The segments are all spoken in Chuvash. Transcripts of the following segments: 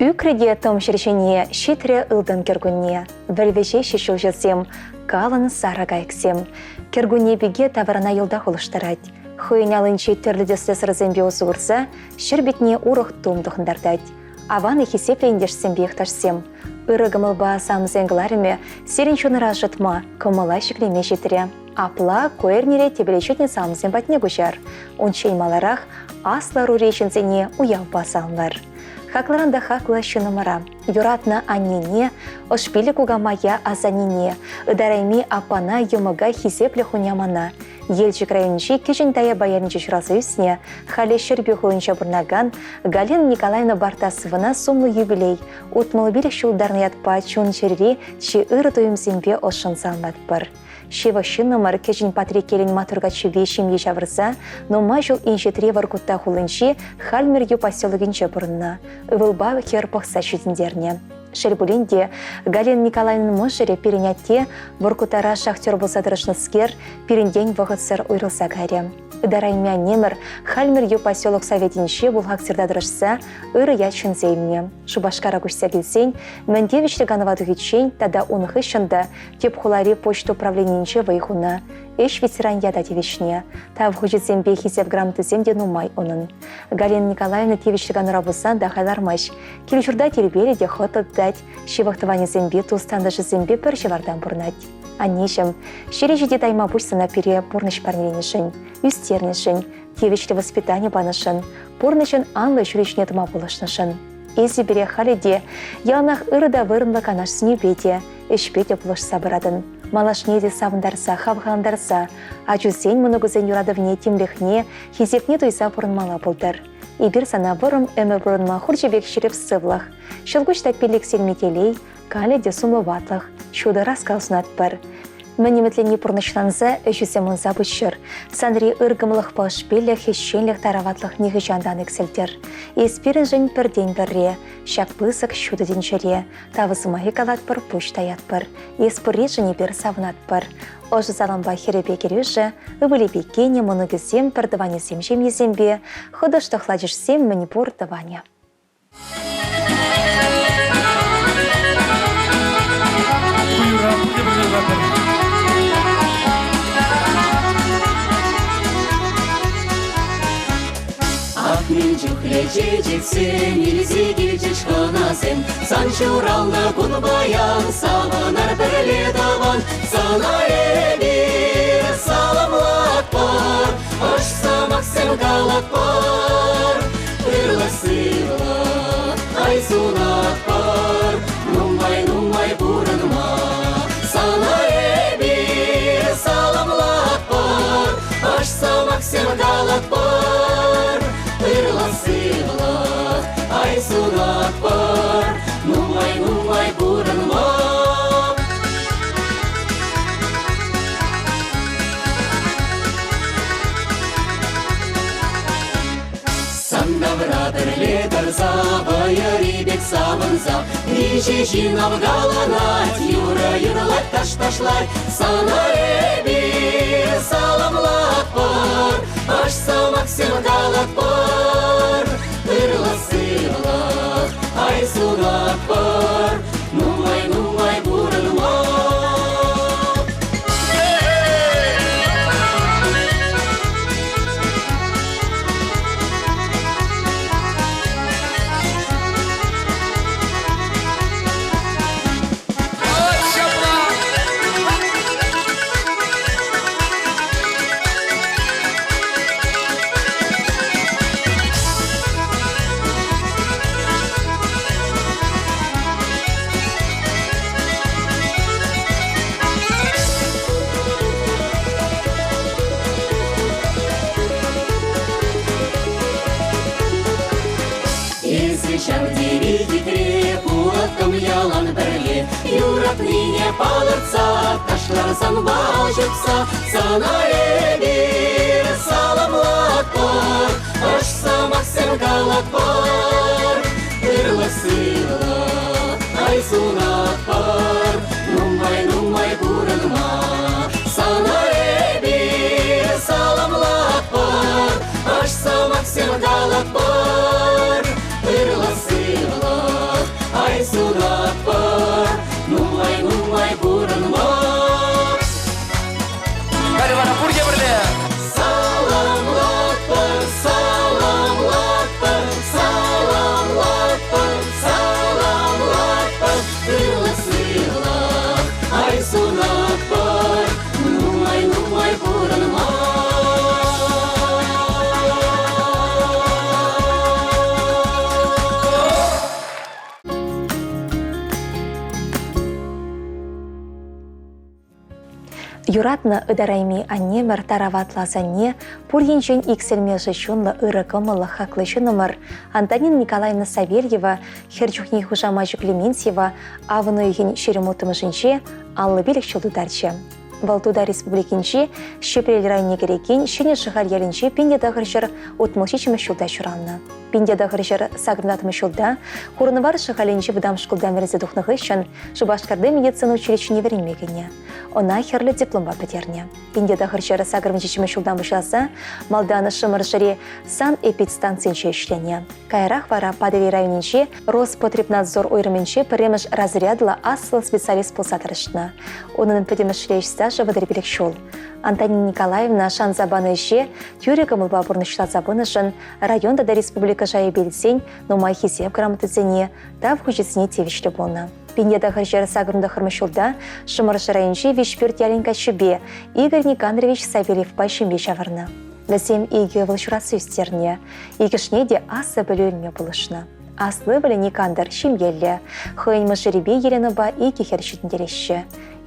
Ӳкрӗ те тӑм ҫӗр ҫине, ҫитрӗ ылтӑн кӗркунне. Вӗл вӗҫеҫҫӗ ҫулҫӑсем, калӑн сарӑ кайӑксем. Кӗркунне пике таврана йӑлтах улӑштарать. Хӑйӗн аллинчи тӗрлӗ тӗслӗ сӑрӑсемпе усӑ курса ҫӗр питне урӑх тум тӑхӑнтартать. Аван-и хисеплӗ ентешсемпе йӑхташсем! Ырӑ кӑмӑлпа самсен кӑларӑмӗ сирӗн чунӑра ӑшӑтма, кӑмӑла ҫӗклеме ҫитрӗ. Апла ку эрнере тӗпеле ҫитнӗ самсем патне куҫар. Унччен маларах аслӑ ӑрури ҫынсене уявпа саламлар. Хаклӑран та хаклӑ ҫыннӑмӑра, юратнӑ аннене, ӑшпиллӗ кукамая асаннене, ытарайми аппана, йӑмӑка хисеплӗ хунямана, Елчӗк районӗнчи Кӗҫӗн Таяпа ялӗнче ҫуралса ӳснӗ, халӗ Ҫӗрпӳ хулинче пурӑнакан Галина Николаевна Бартасовӑна сумлӑ юбилей, 65 ҫултарнӑ ятпа чун-чӗрери чи ырӑ туйӑмсемпе ӑшшӑн саламлатпӑр. Ҫывӑх ҫыннӑмӑр Кӗҫӗн Патреккелӗн маттур каччипе ҫемье ҫавӑрса нумай ҫул инҫетри Воркута хулинчи Хальмӗркӳ поселокӗнче пурӑннӑ. Ывӑлпа хӗр пӑхса ҫитӗнтернӗ. Шел пулин те, Галина Николаевнӑн мӑшӑрӗ пирӗн атте Воркутара шахтер пулса тӑрӑшнӑскер пирӗнтен вӑхӑтсӑр уйрӑлса кайрӗ. Ытарайми аннемӗр Хальмӗркӳ поселок советӗнче бухгалтерта тӑрӑшса ырӑ ят ҫӗнсе илнӗ. Шупашкара куҫса килсен мӗн тивӗҫлӗ канӑва тухиччен тата ун хыҫҫӑн та тӗп хулари почта управленийӗнче вӑй хунӑ, ӗҫ ветеран ята тивӗҫнӗ. Тав хучӗсемпе хисеп грамотисем те нумай унӑн. Галина Николаевна тивӗҫлӗ канура пулсан та хайлармасть. Кил-ҫурта тирпейлӗ те хӑтлӑ тытать, ҫывӑх тӑванӗсемпе, тус-тантӑшӗсемпе пӗр ҫӑвартан пурӑнать. Аннеҫӗм, ҫӗре ҫити тайма пуҫ сана пире пурнӑҫ парнеленӗшӗн, ӳстернӗшӗн, тивӗҫлӗ воспитани панӑшӑн, пурнӑҫӑн анлӑ ҫулӗ ҫине тӑма пулӑшнӑшӑн. Эсӗ пире халӗ те яланах ырӑ та вырӑнлӑ канашсенепе те, ӗҫпе те пулӑшса пыратӑн. Малашне те савӑнтарса, хавхалантарса, ачусен, мӑнукусен юратӑвне, тимлӗхне, хисепне туйса пурӑнмалла пултӑр. Эпир сана вӑрӑм ӗмӗр пурӑнма хурҫӑ пек ҫирӗп сывлӑх, ҫӑлкуҫ та пиллӗксенми телей, Калӗ те сумлӑ ватлӑх, ҫутӑ раскал сунатпӑр. Мӗн ӗмӗтленни пурнӑҫланса ӗҫӳсем ӑнса пыччӑр. Санри ыркӑмлӑхпа ӑшпиллӗх, ӗҫченлӗх, тараватлӑх нихӑҫан та ан иксӗлтӗр. Эс пирӗншӗн пӗртен-пӗрре, ҫак пысӑк ҫутӑ тӗнчере. Тав сӑмахӗ калатпӑр, пуҫ таятпӑр. Эс пурришӗн эпир савӑнатпӑр. Ӑшӑ салампа хӗрӗпе кӗрӳшӗ, ывӑлӗпе кинӗ, мӑнукӗсем, пӗртӑванӗсем ҫемйисемпе, хӑтӑш тӑхлачӑшсем мӗнпур тӑванӗ. Ах, мӗн чухлӗ чечексем илсе килчӗҫ хӑнасем, Сан ҫуралнӑ кун паян, савӑнар пӗрле тӑван. Сана эпир саламлатпӑр, ӑш сӑмахсем калатпӑр. Ырлӑх-сывлӑх ай сунатпӑр, нумай-нумай пурӑнма. Сана эпир саламлатпӑр, ӑш сӑмахсем калатпӑр. Ырлӑх-сывлӑх ай сунатпӑр, нумай-нумай пурӑнма. Сан тавра пӗрле тӑрса, вӑйӑри пек савӑнса, миҫе ҫын авкаланать, юрӑ юрлать, таш ташлать. Сана эпир саламлатпӑр, ӑш сӑмахсем калатпӑр. Ырлӑх-сывлӑх ай сунатпӑр, нумай-нумай пурӑнма. Эсӗ ҫав тери хитре, пулӑттӑм ялан пӗрле. Юратнине палӑртса, ташлар санпа ҫупса. Сана эпир саламлатпӑр, ӑш сӑмахсем калатпӑр. Ырлӑх-сывлӑх ай сунатпӑр, нумай-нумай пурӑнма. Сана эпир саламлатпӑр, ӑш сӑмахсем калатпӑр. Ырлӑх-сывлӑх. Халь вара пурте пӗрле. Саламлатпӑр, саламлатпӑр, саламлатпӑр, саламлатпӑр. Ырлӑх-сывлӑх, ай сунатпӑр, нумай-нумай пурӑнма. Юратнӑ ытарайми аннемӗр тараватлӑ асанне пур енчен иксӗлми ӑшӑ чунлӑ, ырӑ кӑмӑллӑ, хаклӑ ҫыннӑмӑр Антонина Николаевна Савельева хӗр чухне хушамачӗ Клементьева авӑн уйӑхӗн 26-мӗшӗнче 55 ҫул тутарчӗ. Вӑл Тутар Республикинчи Ҫӗпрел районне кӗрекен Ҫӗнӗ Шӑхаль ялӗнче 1967 ҫулта ҫуралнӑ. 1984 ҫулта Хурӑнвар Шӑхалӗнчи вӑтам шкулта вӗренсе тухнӑ хыҫҫӑн Шупашкарти медицина училищине вӗренме кӗнӗ. Ӑна хӗрлӗ дипломпа пӗтернӗ. 1987 ҫултан пуҫласа малтан Шӑмӑршӑри санэпидстанцинче ӗҫленӗ. Каярах вара Патӑрьел районӗнчи Роспотребнадзор уйрӑмӗнче пӗрремӗш разрядлӑ аслӑ специалист пулса тӑрӑшнӑ. Унӑн пӗтӗмӗшле ӗҫ стажӗ 35 ҫул. Антонина Николаевна шанса панӑ ӗҫе тӳрӗ кӑмӑлпа пурнӑҫласа пынӑшӑн район тата республика шайӗпе илсен нумай хисеп грамотисене, тав хучӗсене тивӗҫлӗ пулнӑ. 1989 ҫулта Шӑмӑршӑ районӗнчи Виҫпӳрт ялӗн каччипе Игорь Никандрович Савельевпа ҫемье ҫавӑрнӑ. Вӗсем икӗ ывӑл ҫуратса ӳстернӗ. Иккӗшне те аслӑ пӗлӳ илме пулӑшнӑ. Аслӑ ывӑлӗ Никандр ҫемьеллӗ. Хӑйӗн мӑшӑрӗпе Еленӑпа икӗ хӗр ҫитӗнтереҫҫӗ.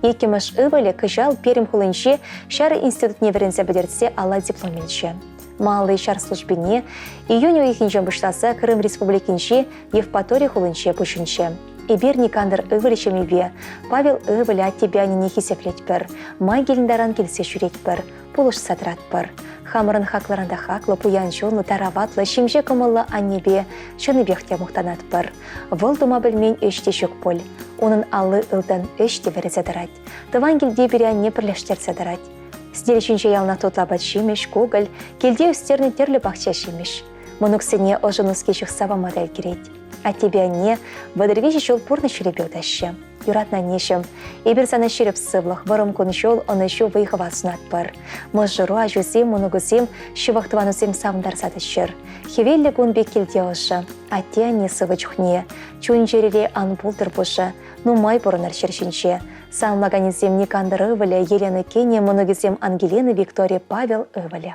Иккӗмӗш ывӑлӗ кӑҫал Пермь хулинче ҫар институтне вӗренсе пӗтерсе алла диплом илчӗ. Малти ҫар службине июнь уйӑхӗнчен пуҫласа Крым Республикинчи Евпатори хулинче пуҫӑнчӗ. Эпир Никандр ывӑлӗ ҫемйипе Павел ывӑлӗ аттепе аннене хисеплетпӗр, май килнӗ таран килсе ҫӳретпӗр, пулӑшса тӑратпӑр. Хамӑрӑн хаклӑран та хаклӑ, пуян чунлӑ, тараватлӑ, ҫемҫе кӑмӑллӑ аннепе чӑннипех те мухтанатпӑр. Вӑл тума пӗлмен ӗҫ те ҫук пуль. Унӑн алли ылтӑн, ӗҫ те вӗресе тӑрать. Тӑван килте пире анне пӗрлештерсе тӑрать. Сӗтел ҫинче яланах тутлӑ апат-ҫимӗҫ, кукӑль, килте ӳстернӗ тӗрлӗ пахча ҫимӗҫ. Мӑнуксене ӑшӑ нуски ҫыхса пама та ӗлкӗрет. Аттепе анне 33 ҫул пурнӑҫ ҫулӗпе утаҫҫӗ. Юратнӑ аннеҫӗм, эпир сана ҫирӗп сывлӑх, вӑрӑм кун-ҫул, ӑнӑҫу, вӑй-хӑват сунатпӑр. Мӑшӑру, аҫусем, мӑнукусем, ҫывӑх тӑванусем савӑнтарса тӑччӑр. Хӗвеллӗ кун пек килте ӑшӑ. Атте-анне сывӑ чухне чун-чӗрере ан пултӑр пушӑ, нумай пурӑнӑр ҫӗр ҫинче. Саламлаканӗсем Никандр ывӑлӗ, Елена кинӗ, мӑнукӗсем Ангелина, Виктория, Павел ывӑлӗ.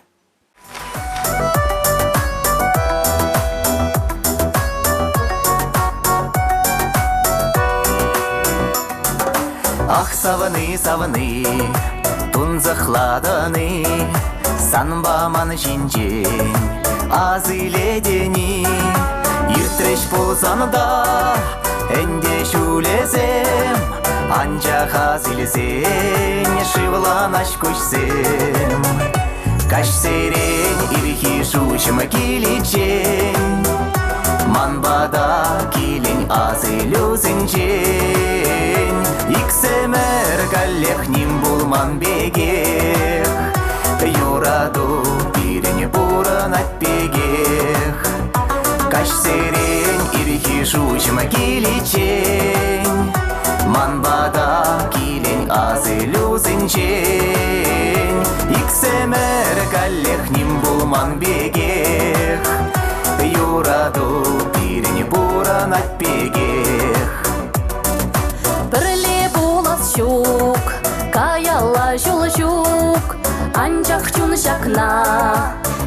Ах, савӑни, савӑни, тунсӑхлатӑн-и, санпа ман ҫинчен ас илетӗн-и? Иртрӗҫ пулсан та ӗнтӗ ҫулӗсем, анчах ас илсен шывланаҫ куҫсем. Каҫсерен ирхи шуҫӑм киличчен ман пата килен асилӳсенчен иксӗмӗр каллех ним пулман пекех юрату пирӗн пурӑнать пекех. Каҫсерен ирхи шуҫӑм киличчен ман пата килен асилӳсенчен иксӗмӗр каллех ним пулман пекех юрату пирӗн пурӑнать пекех. Пӗрле пулас ҫук, каялла ҫул ҫук, анчах чун ҫакна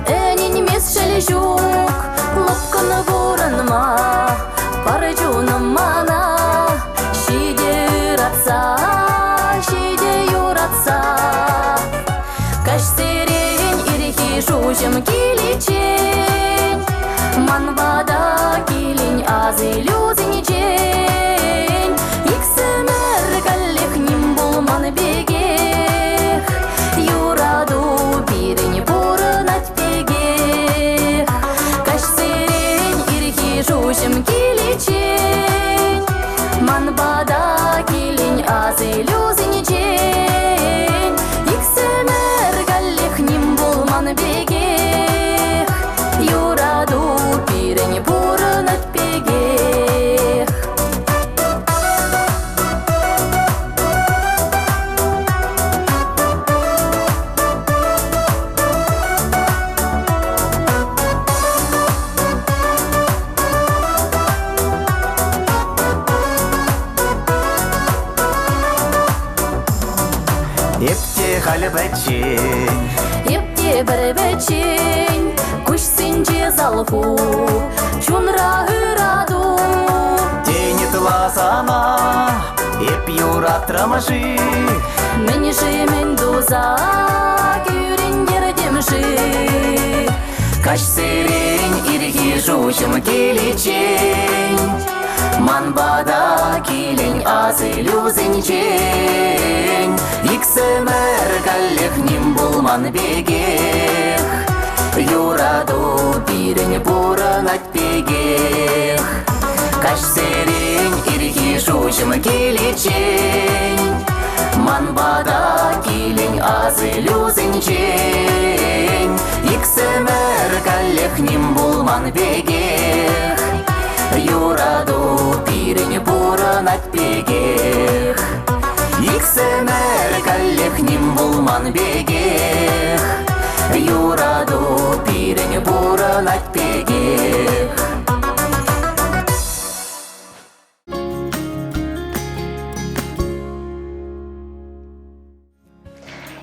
ӗненмест шел ҫук. Лӑпкӑн пурӑнма пар чунӑм мана, ҫитӗ ыратса, ҫитӗ юратса. Каҫсерен ирхи шуҫӑм киличчен ман пата килен асилӳсенчен иксӗмӗр каллех ним пулман пекех юрату пирӗн пурӑнать пекех. Каҫсерен ирхи шуҫӑм киличчен ман пата килен асилӳсенчен иксӗмӗр каллех ним пулман пекех юрату пирӗн пурӑнать пекех. пӗччен, куҫсенче салху, чунра ырату. Тен ытла сана эп юратрӑм-ши? Мӗн-ши, мӗн туса кӳрентертӗм-ши? Каҫсерен ирхи шуҫӑм киличчен Ман пата килен асилӳсенчен Иксӗмӗр каллех ним пулман пекех Юрату пирӗн пурӑнать пекех Каҫсерен ирхи шуҫӑм киличчен Ман пата килен асилӳсенчен Иксӗмӗр каллех ним пулман пекех Юрату пирӗн пурӑнать пекех Иксӗмӗр каллех ним пулман пекех Юрату пирӗн пурӑнать пекех.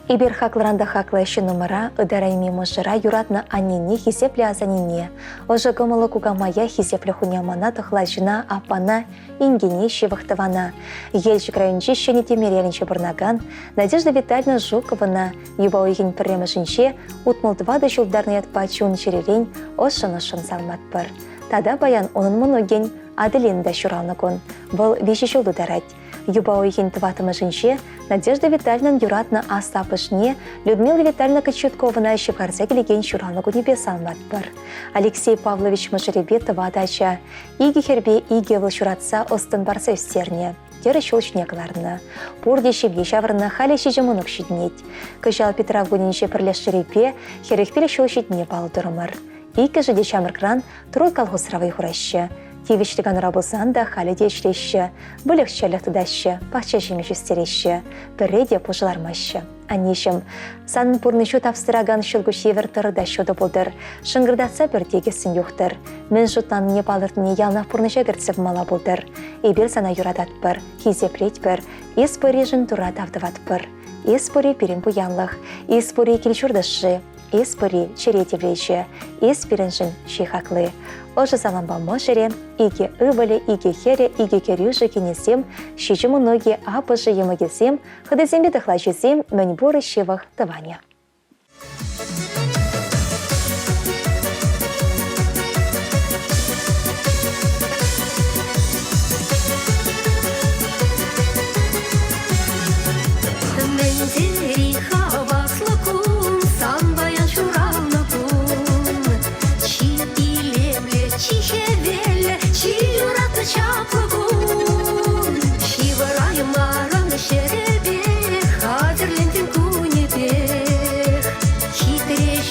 Эпир хаклӑран та хаклӑ ҫыннӑмӑра, ытарайми мӑшӑра, юратнӑ аннене, хисеплӗ асаннене, ӑшӑ кӑмӑллӑ кукамая, хисеплӗ хунямана, тӑхлачӑна, аппана, инкене, ҫывӑх тӑвана, Елчӗк районӗнчи Ҫӗнӗ Тимӗрелӗнче пурӑнакан Надежда Витальевна Жуковӑна юпа уйӑхӗн пӗрремӗшӗнче 64 ҫул тӑрнӑ ятпа чун-чӗререн ӑшшӑн-ӑшшӑн саламлатпӑр. Тата паян унӑн мӑнукӗн Аделин та ҫуралнӑ кун. Вӑл виҫӗ ҫул тутарать. Юпа уйӑхӗн тӑваттӑмӗшӗнче Надежда Витальевнӑн юратнӑ аслӑ аппӑшне Людмила Витальевна Кочетковӑна ҫывхарса килекен ҫуралнӑ кунӗпе саламлатпӑр. Алексей Павлович мӑшӑрӗпе тӑватӑ ача, икӗ хӗрпе икӗ ывӑл ҫуратса ӑс-тӑн парса ӳстернӗ. Тӗрӗс ҫул ҫине кӑларнӑ. Пурте ҫемье ҫавӑрнӑ, халӗ ҫичӗ мӑнук ҫитӗнет. Кӑҫал Питрав кунӗнче пӗрлештерӳпе 45 ҫул ҫитнине паллӑ турӑмӑр. Иккӗшӗ те ҫамрӑкран Труд колхозра вӑй хураҫҫӗ. Тивӗҫлӗ канура пулсан та халӗ те ӗҫлеҫҫӗ, выльӑх-чӗрлӗх тытаҫҫӗ, пахча ҫимӗҫ ӳстереҫҫӗ. Пӗрре те пушӑ лармаҫҫӗ. Аннеҫӗм, санӑн пурнӑҫу тапстаракан ҫӑлкуҫ евӗр тӑрӑ та ҫутӑ пултӑр, шӑнкӑртатса пӗр тикӗссӗн юхтӑр. Мӗн шутланине палӑртнине яланах пурнӑҫа кӗртсе пымалла пултӑр. Эпир сана юрататпӑр, хисеплетпӗр, эс пурришӗн Турра тав тӑватпӑр. Эс пурри пирӗн пуянлӑх, эс пурри кил-ҫурт ӑшши. Эс пурри чӗре тивлечӗ, эс пирӗншӗн чи хакли. Ӑшӑ салампа мӑшӑрӗ, икӗ ывӑлӗ, икӗ хӗрӗ, икӗ кӗрӳшӗ кинӗсем, ҫичӗ мӑнукӗ, аппӑшӗ, йӑмӑкӗсем, хӑтисемпе тӑхлачисем, мӗнпур ҫывӑх тӑванӗ. Мӗн тери хаваслӑ кун, сан паян ҫуралнӑ кун. Чи илемлӗ, чи хӗвеллӗ, чи юратнӑ чаплӑ кун. Ҫывӑраймарӑн ҫӗрӗпех, хатӗрлентӗн кунӗпех. Хитре.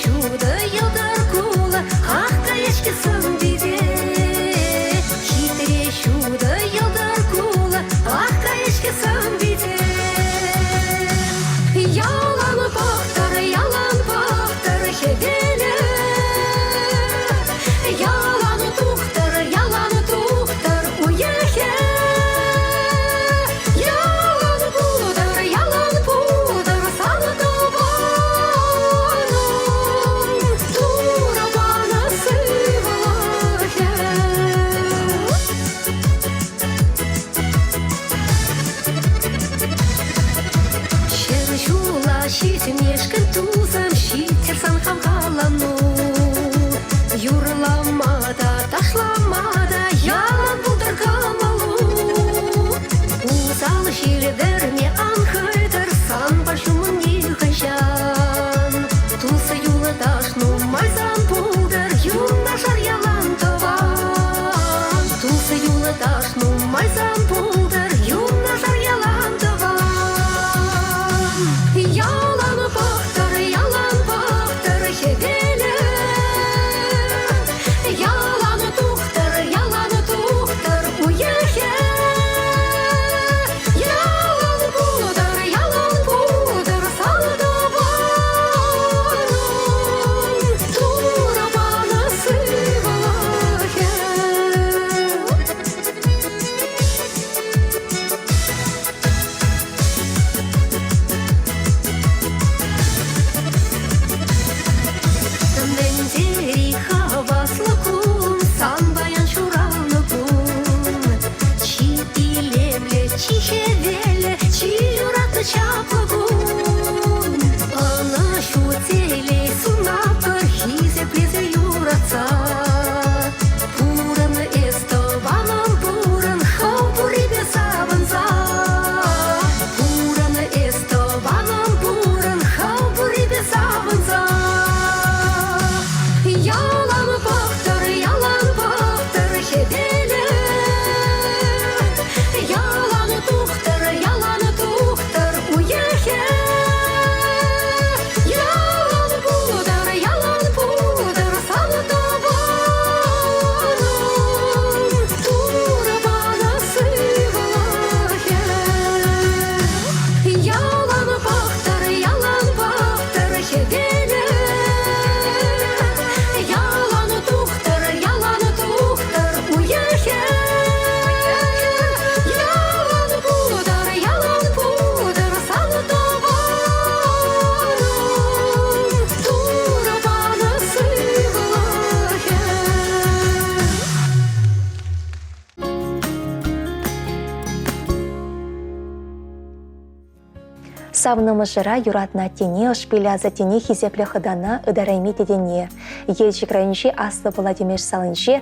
Савнӑ мӑшӑра юратнӑ аттене, ӑшпиллӗ асаттене хисеплӗ хӑтана ытарайми тетене. Елчӗк районӗнчи Аслӑ Пӑла Тимеш салинче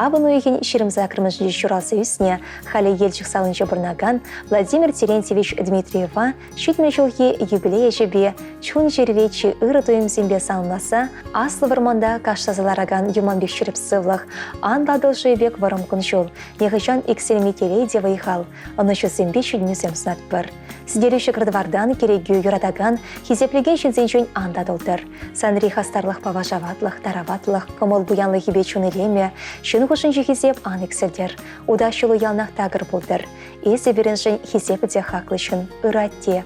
авӑн уйӑхӗн 28-мӗшӗнче ҫуралса ӳснӗ, халӗ Елчӗк салинче пурӑнакан Владимир Терентьевич Дмитриева 70 ҫулхи юбилей ӗҫӗпе чун-чӗрере чи ырӑ туйӑмсемпе саламласа аслӑ вӑрманта кашласа ларакан юман пек ҫирӗп сывлӑх, анлӑ Атӑл шывӗ пек вӑрӑм кун-ҫул, нихӑҫан иксӗлми телей те вӑй-хал, ӑнӑҫусемпе ҫитӗнӳсем сунатпӑр. Сӗтелӳ ҫӑкӑр-тӑвартан кӗрекӳ юратакан, хисеплекен ҫынсенчен ан татӑлтӑр. Санри хастарлӑхпа вашаватлӑх, тараватлӑх, кӑмӑл пуянлӑхӗпе чун илемӗ, ҫын хушшинчи хисеп ан иксӗлтӗр. Утас ҫулу яланах такӑр пултӑр. Эсӗ пирӗншӗн хисепӗ те хаклӑ ҫын, ырӑ атте.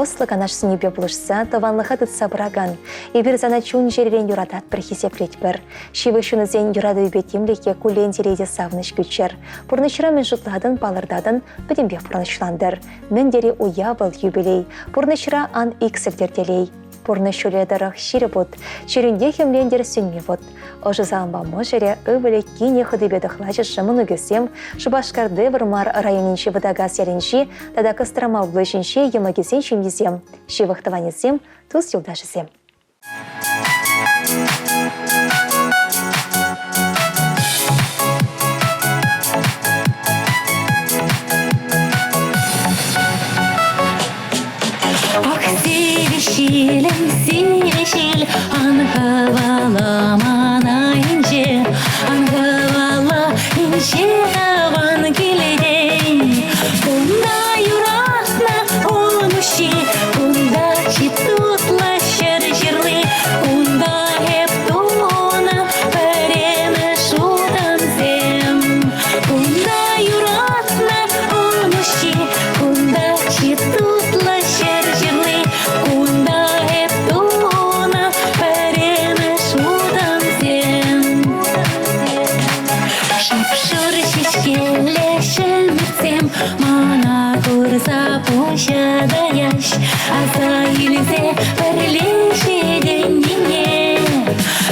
Ӑслӑ канашсенепе пулӑшса тӑванлӑха тытса пыракан. Эпир сана чун-чӗререн юрататпӑр, хисеплетпӗр. Ҫывӑх ҫыннусен юратӑвӗпе тимлӗхе куллен телей те савӑнӑҫ кӳччӗр. Пурнӑҫра мӗн шутлатӑн, палӑртатӑн, пӗтӗмпех пурнӑҫлантӑр. Мӗн тери уяв вӑл юбилей, пурнӑҫра ан иксӗлтӗр телей. Пурнӑҫ ҫулӗ тӑрӑх ҫирӗп ут, чӗрӳнте хӗмлентӗр сӳнми вут. Ӑшӑ салампа мӑшӑрӗ, ывӑлӗ, кинӗ хӑтипе тӑхлачӑшӗ, мӑнукӗсем Шупашкарти Вӑрмар районӗнчи Вӑтакас ялӗнчи тата Кострома облаҫӗнчи йӑмӑкӗсен ҫемйисем, ҫывӑх тӑванӗсем, тус-юлташӗсем. Ах, сивӗ ҫилӗм, сивӗ ҫил, ан хӑвала мана инҫе, ан хӑвала инҫе тӑван килтен. Кунта юратнӑ улмуҫҫи, кунта чи тутлӑ ҫӗр ҫырли, кунта эп тунӑ пӗрремӗш утӑмсем. Кунта юратнӑ улмуҫҫи, кунта чи тутлӑ ҫӗр ҫырли, кунта эп тунӑ пӗрремӗш утӑмсем. Шап-шур ҫеҫкеллӗ ҫӗмӗртсем мана курса пуҫа таяҫ, аса илсе пӗрле ҫитӗннине.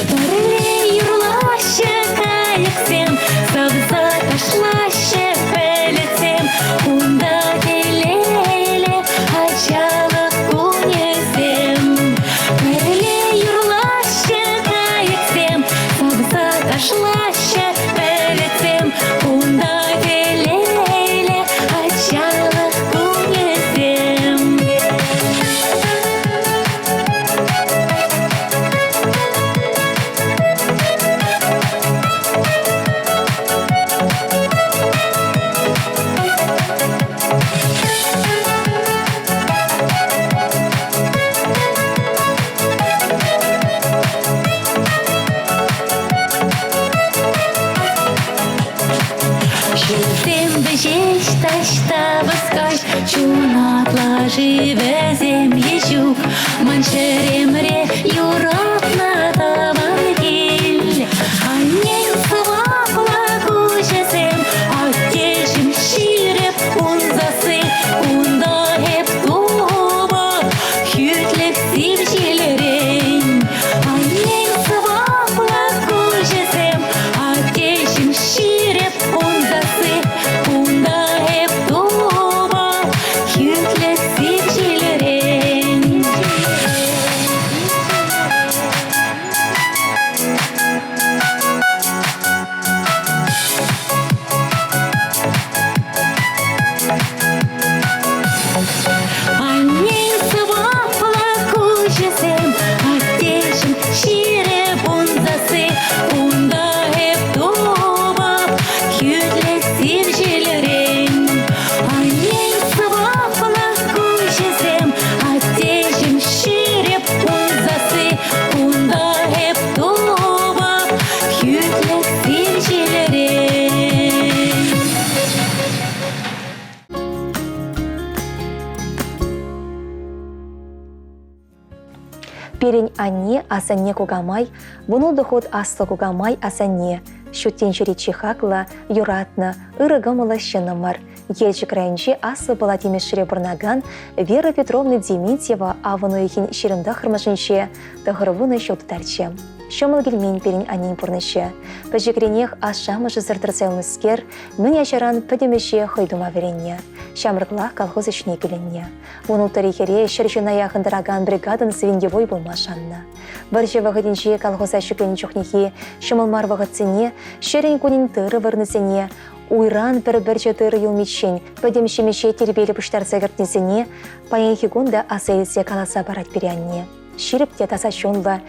Пӗрле юрлаҫҫӗ кайӑксем, савса ташлаҫҫӗ пӗлӗтсем. Унта телейлӗ ачалӑх кунӗсем. Пӗрле юрлаҫҫӗ кайӑксем, савса ташлаҫҫӗ пӗлӗтсем. Унта телейлӗ ачалӑх кунӗсем. Ҫулсем вӗҫеҫ таҫта васкаҫ, Чунатлаши вӗсем е ҫук. Ман чӗремре юратнӑ тӑван кил. Аннен сӑваплӑ куҫӗсем, аттеҫӗм ҫирӗп ун сасси. Унта эп тупӑп хӳтлӗх сив ҫилрен. Аннен сӑваплӑ куҫӗсем, аттеҫӗм ҫирӗп ун сасси. Унта эп тупӑп хӳтлӗх сив ҫилрен. Аннен сӑваплӑ куҫӗсем, аттеҫӗм ҫирӗп ун сасси, унта эп тупӑп хӳтлӗх сив ҫилрен. Аннен сӑваплӑ куҫӗсем, аттеҫӗм ҫирӗп ун сасси, унта эп тупӑп хӳтлӗх сив ҫилрен. Пирӗн анне, асанне кукамай, вунултӑ хут аслӑ кукамай асанне, ҫут тӗнчери чи хаклӑ, юратнӑ, ырӑ кӑмӑллӑ ҫыннӑмӑр. Елчӗк районӗнчи Аслӑ Пӑла Тимешре пурӑнакан Вера Петровна Дементьева авӑн уйӑхӗн 29-мӗшӗнче 90 ҫул тутарчӗ. Ҫӑмӑл килмен пирӗн аннен пурнӑҫӗ. Пӗчӗкренех ашшӗ-амӑшӗсӗр тӑрса юлнӑскер мӗн ачаран пӗтӗм ӗҫе хӑй тума вӗреннӗ. Ҫамрӑклах колхоз ӗҫне кӳлӗннӗ. Вунулттӑри хӗре 100 ҫынна яхӑн тӑракан бригадӑн звеньевой пулма шаннӑ. Вӑрҫӑ вӑхӑтӗнче колхоза ҫӗкленӗ чухнехи ҫӑмӑл мар вӑхӑтсене, ҫӗрӗн-кунӗн тырӑ вырнисене, уйран пӗр пӗрчӗ тырӑ юлмиччен пӗтӗм ҫимӗҫе тирпейлӗ пуҫтарса кӗртнисене паянхи кун та аса илсе каласа парать пире анне. Ҫирӗп те таса чунлӑ,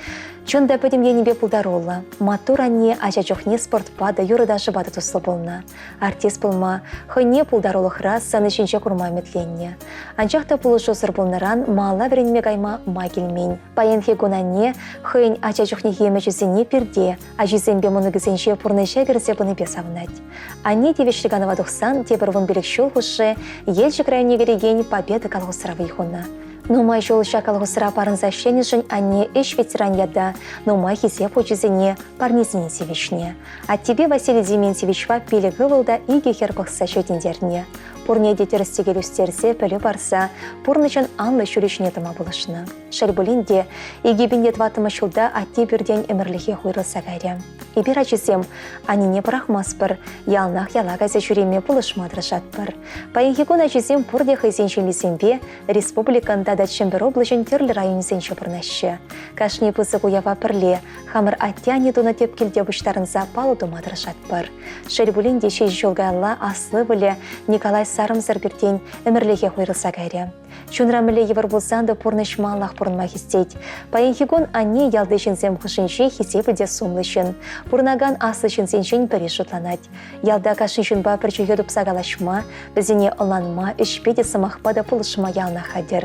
чун та пӗтӗм енӗпе пултаруллӑ. Маттур анне ача чухне спортпа та, юрӑ-ташӑпа та туслӑ пулнӑ. Артист пулма, хӑйне пултарулӑхра сцена ҫинче курма ӗмӗтленнӗ. Анчах та пулӑшусӑр пулнӑран малалла вӗренме кайма май килмен. Паянхи кун анне хӑйӗн ача чухнехи ӗмӗчӗсене пирте, ачисемпе мӑнукӗсенче пурнӑҫа кӗрсе пынипе савӑнать. Анне тивӗҫлӗ канӑва тухсан тепӗр 15 ҫул хушши Елчӗк районне кӗрекен Победа колхозра вӑй хунӑ. Нумай ҫул ҫак колхозра парӑнса ӗҫленӗшӗн анне ӗҫ ветеран ята, нумай хисеп хучӗсене, парнесене тивӗҫнӗ. Аттепе Василий Дементьевичпа пилӗк ывӑл та икӗ хӗр пӑхса ҫитӗнтернӗ. Пурне те тӗрӗс-тӗкел ӳстерсе пӗлӳ парса пурнӑҫӑн анлӑ ҫулӗ ҫине тӑма пулӑшнӑ. Шел пулин те, 2004 ҫулта атте пӳртен ӗмӗрлӗхех уйрӑлса кайрӗ. Эпир, ачисем, аннене пӑрахмастпӑр, яланах яла кайса ҫӳреме пулӑшма тӑрӑшатпӑр. Паянхи кун ачисем пурте хӑйсен ҫемйисемпе республикӑн тата Чӗмпӗр облаҫӗн тӗрлӗ районӗсенче пурӑнаҫҫӗ. Кашни пысӑк уява пӗрле хамӑр атте-анне тунӑ тӗп килте пуҫтарӑнса паллӑ тума тӑрӑшатпӑр. Шел пулин те, ҫичӗ ҫул каялла аслӑ ывӑлӗ Николай сарӑмсӑр пӳртен ӗмӗрлӗхех уйрӑлса кайрӗ. Чунра мӗнле йывӑр пулсан та пурнӑҫ маллах пурӑнма хистет. Паянхи кун анне ялти ҫынсем хушшинче хисеплӗ те сумлӑ ҫын. Пурӑнакан аслӑ ҫынсенчен пӗри шутланать. Ялта кашни ҫынпа пӗр чӗлхе тупса калаҫма, вӗсене ӑнланма, ӗҫпе те сӑмахпа та пулӑшма яланах хатӗр.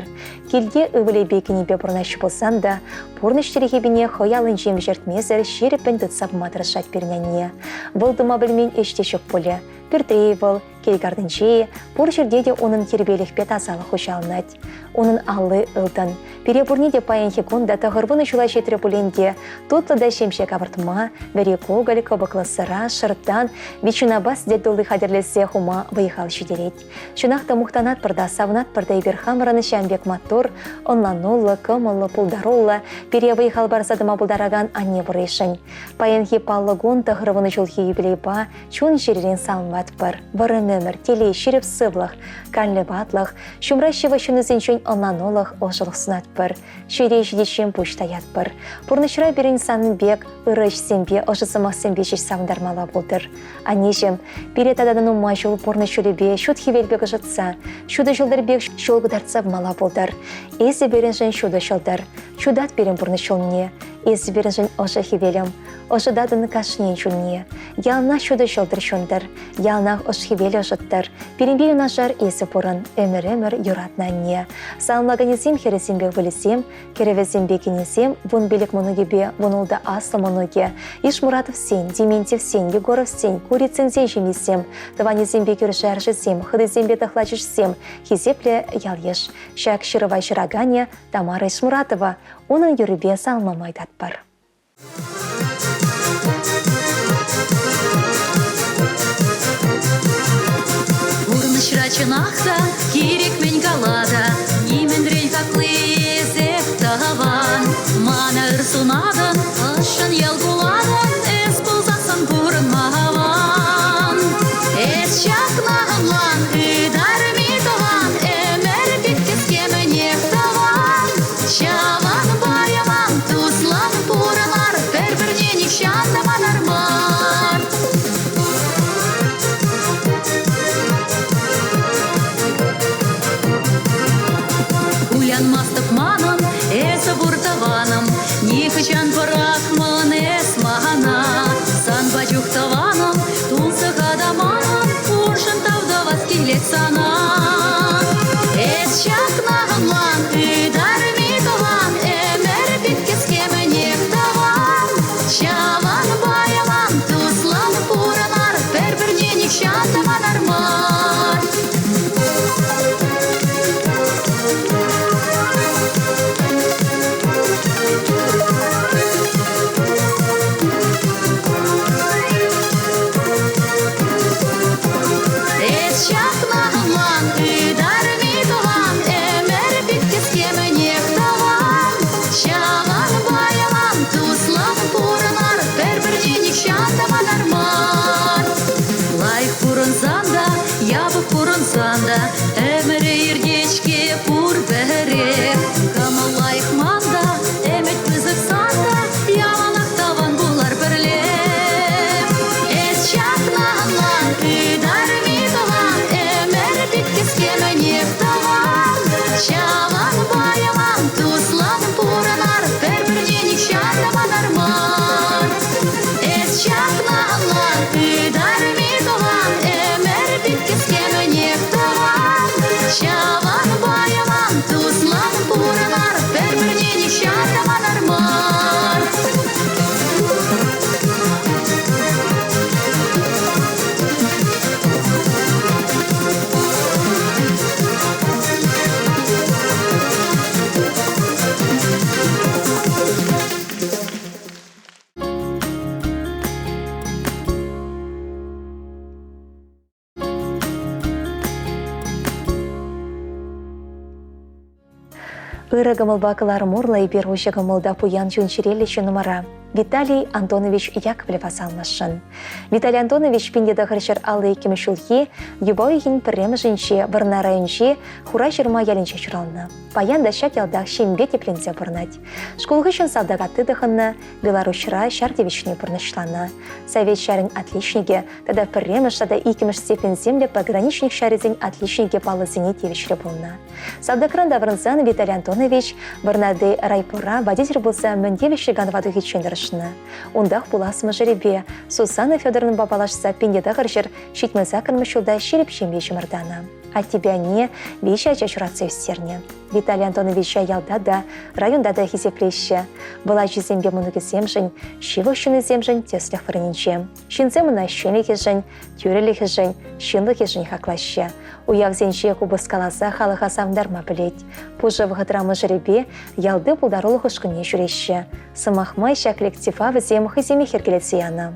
Килте ывӑлӗпе кинӗпе пурӑнаҫҫӗ пулсан та пурнӑҫ тилхепине хӑй аллинчен вӗҫертмесӗр ҫирӗппӗн тытса пыма тӑрӑшать пирӗн анне. Вӑл тума пӗлмен ӗҫ те ҫук пулӗ. Пӳртре-и вӑл, кил картинче-и, пур ҫӗрте те унӑн тирпейлӗхпе тасалӑх хуҫаланать. Унӑн алли ылтӑн. Пире пурне те паянхи кун та 90 ҫула ҫитрӗ пулин те тутлӑ та ҫемҫе кавӑртма, вӗри кукӑль, кӑпӑклӑ сӑра, шӑрттан, ветчинапа сӗтел тулли хатӗрлесе хума вӑй-хал ҫитерет. Чӑнах та мухтанатпӑр та, савӑнатпӑр та эпир хамӑрӑн ҫавӑн пек маттур, ӑнлануллӑ, кӑмӑллӑ, пултаруллӑ, пире вӑй-хал парса тӑма пултаракан анне пурришӗн. Паянхи паллӑ кун 90 ҫулхи юбилейпа чун-чӗререн саламлатпӑр. Вӑрӑм ӗмӗр, телей, ҫирӗп сывлӑх, канлӗ ватлӑх, ҫумра ҫывӑх ҫыннисенчен ӑнланулӑх, ӑшӑлӑх сунатпӑр. Ҫӗре ҫитиччен пуҫ таятпӑр. Пурнӑҫра пирӗн сан пек ырӑ ӗҫсемпе, ӑшӑ сӑмахсемпе ҫеҫ савӑнтармалла пултӑр. Аннеҫӗм, пире тата та нумай ҫул пурнӑҫ ҫулӗпе ҫут хӗвел пек ӑшӑтса, ҫутӑ ҫӑлтӑр пек ҫул кӑтартса пымалла пултӑр. Эсӗ пирӗншӗн ҫутӑ ҫӑлтӑр, ҫутат пирӗн пурнӑҫ ҫулне. Эсӗ пирӗншӗн ӑшӑ хӗвелӗм, ӑшӑтатӑн кашнин чунне. Яланах ҫутӑ ҫӑлтӑр ҫунтӑр, яланах ӑш хӗвел ӑшӑттӑр. Пирӗнпе юнашар эсӗ пурӑн, ӗмӗр-ӗмӗр юратнӑ анне. Саламлаканӗсем хӗрӗсемпе ывӑлӗсем, кӗрӗвӗсемпе кинӗсем, 15 мӑнукӗпе 16 аслӑ мӑнукӗ, Ишмуратовсен, Дементьевсен, Егоровсен, Курицынсен ҫемйисем, тӑванӗсемпе кӳршӗ-аршӑсем, хӑтисемпе тӑхлачӑшсем, хисеплӗ ял-йыш. Ҫак ҫырӑва ҫыраканӗ Тамара Ишмуратова, унӑн юррипе саламлама ыйтатпӑр. Пурнӑҫра чӑнах та кирек мӗн кала та, нимӗнрен хакли эсех тӑван. Мана ыр сунатӑн, ӑшшӑн йӑл кулатӑн, эс пулсассӑн пурӑнма аван. Эс ҫакна ӑнлан, ытарми тӑван, ӗмӗр пек кӗске мӗнех тӑван. Ҫавӑнпа ялан туслӑн пурӑнар, пӗр-пӗрне нихҫан та манар мар. Кулянмастӑп манӑн, эсӗ пур тӑванӑм, нихӑҫан пӑрахмӑн эс мана. Санпа чух тӑванӑм, тунсӑха та манӑн, уншӑн тав тӑвас килет сана. Эс ҫакна ӑнлан, ытарми тӑван, ӗмӗр пит кӗске мӗнех тӑван. Ҫавӑнпа ялан туслӑн пурӑнар, пӗр-пӗрне нихҫан та манар мар. Ырӑ кӑмӑлпа кӑларӑм урлӑ эпир уҫӑ кӑмӑлта пуян чун-чӗреллӗ ҫыннӑмӑра Виталий Антонович Яковлева салмасшӑн. Виталий Антонович 1952 ҫулхи юпа уйӑхӗн пӗрремӗшӗнче Вӑрнар районӗнчи Хура Ҫырма ялӗнче ҫуралнӑ. Паян та ҫак ялтах ҫемье тӗпленсе пурӑнать. Шкул хыҫҫӑн салтак атти тӑхӑннӑ, Беларуҫра ҫар тивӗҫне пурнӑҫланӑ. Совет ҫарӗн отличникӗ тата пӗрремӗш тата иккӗмӗш степеньсемлӗ пограничник ҫарӗсен отличникӗ паллӑсене тивӗҫлӗ пулнӑ. Салтакран таврӑнсан Виталий Антонович Вӑрнарти райпора водитель пулса мӗн тивӗҫлӗ канӑва тухиччен тӑрӑшнӑ. Унтах пулас мӑшӑрӗпе Сусанна Федоровнӑпа паллашса 1978 ҫулта ҫирӗп ҫемье чӑмӑртанӑ. Аттепе анне виҫӗ ача ҫуратса ӳстернӗ. Виталий Антоновича ялта та, районта та хисеплеҫҫӗ. Вӑл ачисемпе мӑнукӗсемшӗн, ҫывӑх ҫыннисемшӗн тӗслӗх вырӑнӗнче. Ҫынсем ӑна ҫӗнӗлӗхӗшӗн, тӳрӗлӗхӗшӗн, ҫынлӑхӗшӗн хаклаҫҫӗ. Уявсенче купӑс каласа халӑха савӑнтарма пӗлет. Пушӑ вӑхӑтра мӑшӑрӗпе ялти пултарулӑх ушкӑнне ҫӳреҫҫӗ. Сӑмах май, ҫак коллектива вӗсем хӑйсемех йӗркелесе янӑ.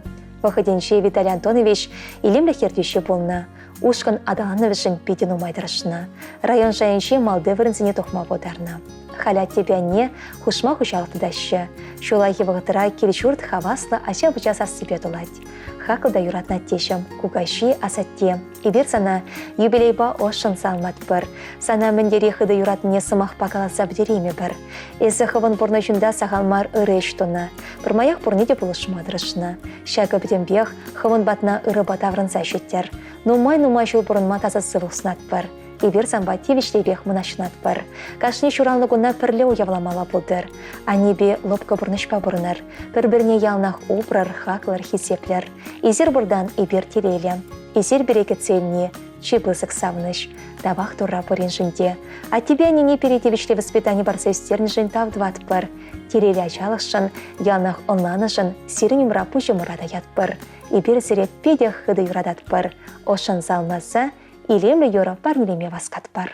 Вӑхӑтӗнче Виталий Антонович илемлӗх ертӳҫи пулнӑ. Ушкӑн аталанӑвӗшӗн питӗ нумай тӑрӑшнӑ. Район шайӗнчи малти вырӑнсене тухма пултарнӑ. Халь аттепе анне хушма хуҫалӑх тытаҫҫӗ. Ҫуллахи вӑхӑтра кил-ҫурт хаваслӑ ача-пӑча сассипе тулать. Хаклӑ та юратнӑ аттеҫӗм, кукаҫи, асатте. Эпир сана юбилейпа ӑшшӑн саламлатпӑр. Сана мӗн тери хытӑ юратнине сӑмахпа каласа пӗтереймӗпӗр. Эсӗ хӑвӑн пурнӑҫунта сахал мар ырӑ ӗҫ тунӑ. Пӗрмаях пурне те пулӑшма тӑрӑшнӑ. Ҫакӑ пӗтӗмпех хӑвӑн патна ырӑпа таврӑнса ҫиттӗр. Нумай-нумай ҫул пурӑнма таса сывлӑх сунатпӑр. Эпир санпа тивӗҫлипех мӑнаҫланатпӑр. Кашни ҫуралнӑ куна пӗрле уявламалла пултӑр. Аннепе лӑпкӑ пурнӑҫпа пурӑнӑр. Пӗр-пӗрне яланах упрӑр, хаклӑр, хисеплӗр. Эсир пуртан эпир телейлӗ. Эсир пире кӗтсе илни чи пысӑк савӑнӑҫ. Тавах Турра пуриншӗн те. Аттепе аннене пире тивӗҫлӗ воспитани парса ӳстернӗшӗн тав тӑватпӑр. Телейлӗ ачалӑхшӑн, яланах ӑнланӑшӑн сирӗн умра пуҫӑмӑра таятпӑр. Эпир сире питӗ хытӑ юрататпӑр. Ӑшшӑн салмаса илемлӗ юрӑ парнелеме васкатпӑр.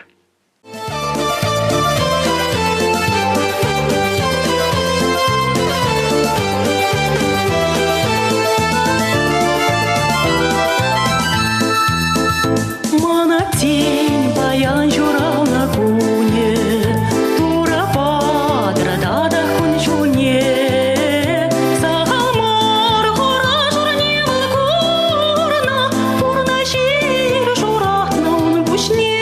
Мана тен паян ҫуралнӑ кунӗ Турӑ патӑр татах кун-ҫулне. Сахал мар хура-шурне вӑл курнӑ, Пурнӑҫ ир шуратнӑ ун пуҫне.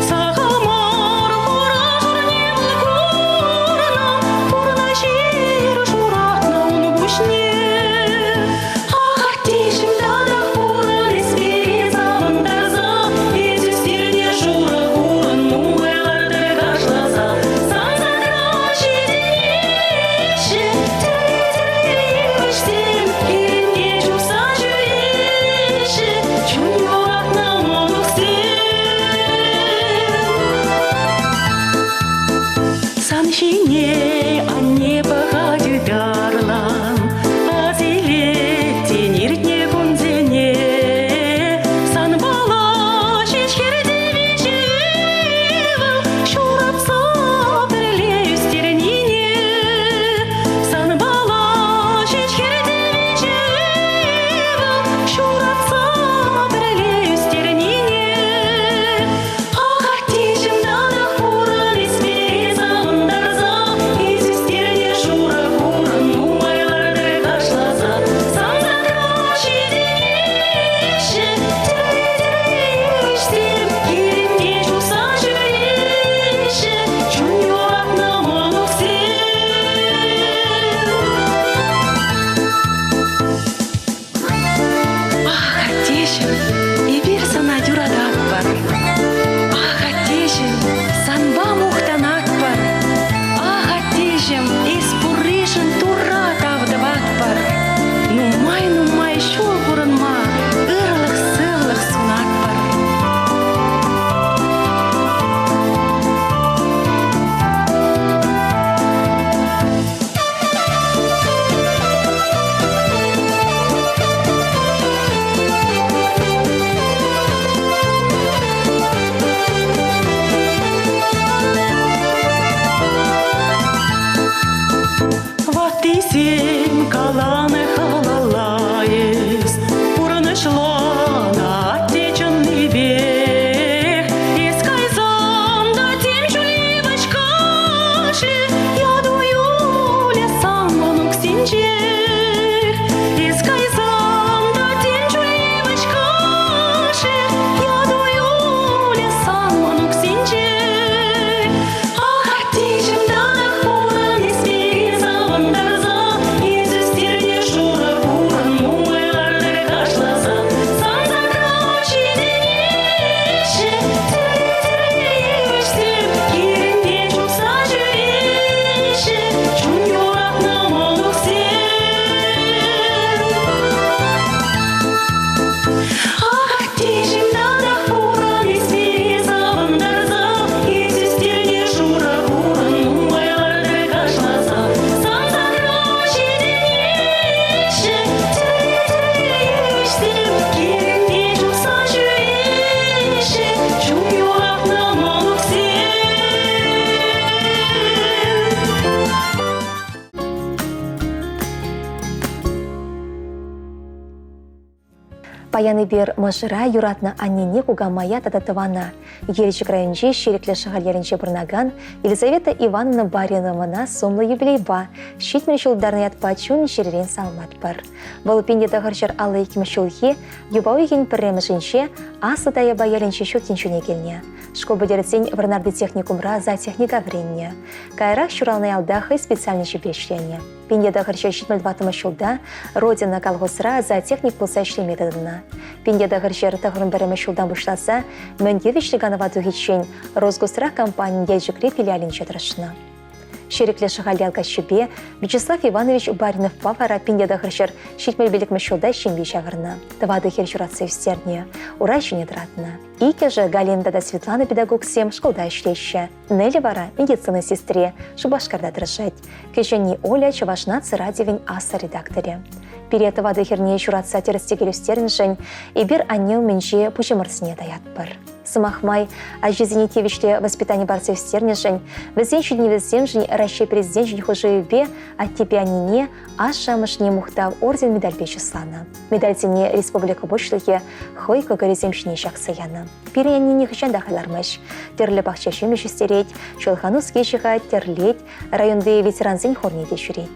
Сахал мар хура-шурне вӑл курнӑ, Пурнӑҫ ир шуратнӑ ун пуҫне. Ахӑртнишӗн татах пурӑн эс пире савӑнтарса, Эс ӳстернӗ шурӑ хурӑн нумай лартӑр кашласа. Сан садра ҫитӗнеҫҫӗ тӗрлӗ-тӗрлӗ йывӑҫсем, Хирӗнте чупса ҫӳреҫҫӗ чун юратнӑ мӑнуксем. Сан ҫине анне пӑхать ытарлан, Ас илет иртнӗ кунсене. Санпала ҫеҫ хӗрте виҫӗ ывӑл ҫуратса пӗрле ӳстернине. Санпала ҫеҫ хӗрте виҫӗ ывӑл ҫуратса пӗрле ӳстернине. Ахӑртнишӗн татах пурӑн эс пире савӑнтарса, Эс ӳстернӗ шурӑ хурӑн нумай лартӑр кашласа. Сан садра ҫитӗнеҫҫӗ тӗрлӗ-тӗрлӗ йывӑҫсем, Килӗнте чупса ҫӳреҫҫӗ чун юратнӑ мӑнуксем. Ах, аттеҫӗм, эпир сана юрататпӑр. Ах, аттеҫӗм, санпа мухтанатпӑр. Ах, аттеҫӗм, эс пурришӗн Турра тав тӑватпӑр. Нумай-нумай ҫул пурӑнма ырлӑх-сывлӑх сунатпӑр. Ваттисем каланӑ халалла эс, пурнӑҫланӑ атте чӑннипех. Эс кайсан та тем чуль йывӑҫ касмӑн. Паян эпир мӑшӑра юратнӑ аннене, кукамая тата тӑвана Елчӗк районӗнчи Ҫирӗклӗ Шӑхаль ялӗнче пурӑнакан Елизавета Ивановна Бариновӑна сумлӑ юбилейпа 70 ҫултарнӑ ятпа чун-чӗререн саламлатпӑр. Вӑл 1952 ҫулхи юпа уйӑхӗн пӗрремӗшӗнче Аслӑ Таяпа ялӗнчи ҫут тӗнчене килнӗ. Шкул пӗтерсен Вӑрнарти техникумра зоотехника вӗреннӗ. Каярах ҫуралнӑ ялта хӑй специальноҫӗпе ӗҫленӗ. 1974 ҫулта Родина колхозра зоотехник пулса ӗҫлеме тытӑннӑ. 1991 ҫултан пуҫласа мӗн тивӗҫлӗ канӑва тухиччен Росгосстрах компанин Елчӗкри филиалӗнче тӑрӑшнӑ. Ҫирӗклӗ Шӑхаль ял каччипе Вячеслав Иванович Бариновпа вара 1975 ҫулта ҫемье ҫавӑрнӑ. Тӑватӑ хӗр ҫуратса ӳстернӗ, ура ҫине тӑратнӑ. Иккӗшӗ Галина тата Светлана педагогсем шкулта ӗҫлеҫҫӗ. Нелли вара медицина сестри, Шупашкарта тӑрӑшать. Кӗҫӗнни Оля Чӑваш наци радиовӗн аслӑ редакторӗ. Пире тӑватӑ хӗрне ҫуратса тӗрӗс-тӗкел ӳстернӗшӗн эпир анне умӗнче пуҫӑмӑрсене таятпӑр. Сӑмах май, ачисене тивӗҫлӗ воспитани парса ӳстернӗшӗн, вӗсен ҫитӗнӗвӗсемшӗн Раҫҫей Президенчӗн хушӑвӗпе аттепе аннене ашшӗ-амӑшне мухтав орден медальпе чысланӑ. Медальсене республика Пуҫлӑхӗ хӑй кӑкӑрӗсем ҫине ҫакса янӑ. Пирӗн анне нихӑҫан та хайлармасть. Тӗрлӗ пахча ҫимӗҫ ӳстерет, чӑлха-нуски ҫыхать, тӗрлет, районти ветерансен хорне те ҫӳрет.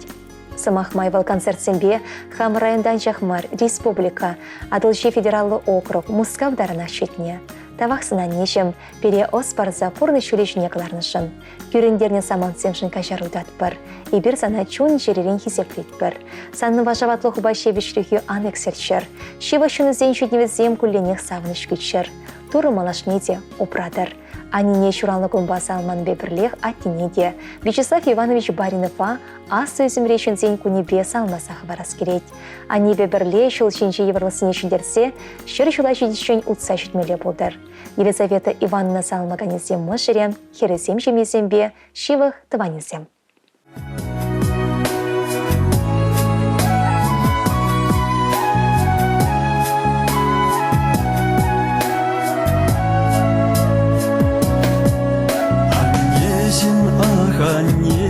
Сӑмах май вӑл концертсемпе хамӑр районта анчах мар, республика, Атӑлҫи федераллӑ округ, Мускав таранах ҫитнӗ. Тавах сана, аннеҫӗм, пире ӑс парса пурнӑҫ ҫулӗ ҫине кӑларнӑшӑн. Кӳрентернӗ самантсемшӗн каҫару татпӑр. Эпир сана чун-чӗререн хисеплетпӗр. Санӑн вашаватлӑхупа ҫепӗҫлӗхӳ ан иксӗлччӗр. Ҫывӑх ҫыннусен ҫитӗнӗвӗсем кулленех савӑнӑҫ кӳччӗр. Турӑ малашне те упратӑр. Аннене ҫуралнӑ кунпа саламланипе пӗрлех аттене те, Вячеслав Иванович Баринова аслӑ ӳсӗмри ҫынсен кунӗпе саламласа хӑварас килет. Аннепе пӗрле ҫул ҫинчи йывӑрлӑхсене ҫӗнтерсе ҫӗр ҫула ҫитиччен утса ҫитмелле пултӑр. Елизавета Ивановна саламлаканӗсем мӑшӑрӗ, хӗрӗсем ҫемьесемпе ҫывӑх тӑванӗсем. Аннеҫӗм, ах, анне,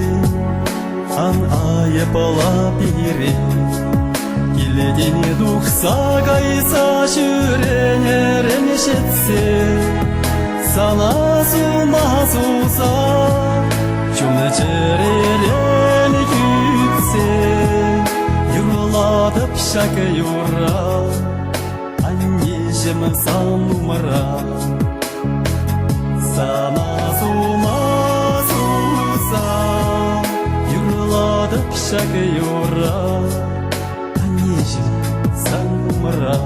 ан айӑпла пире. Килтен тухса кайса ҫӳренӗрен ҫитсе Сана сума суса чун-чӗререн кӳтсе юрлатӑп ҫак юрра аннеҫӗм сан умра. Сана сума суса юрлатӑп ҫак юрра аннеҫӗм сан умра.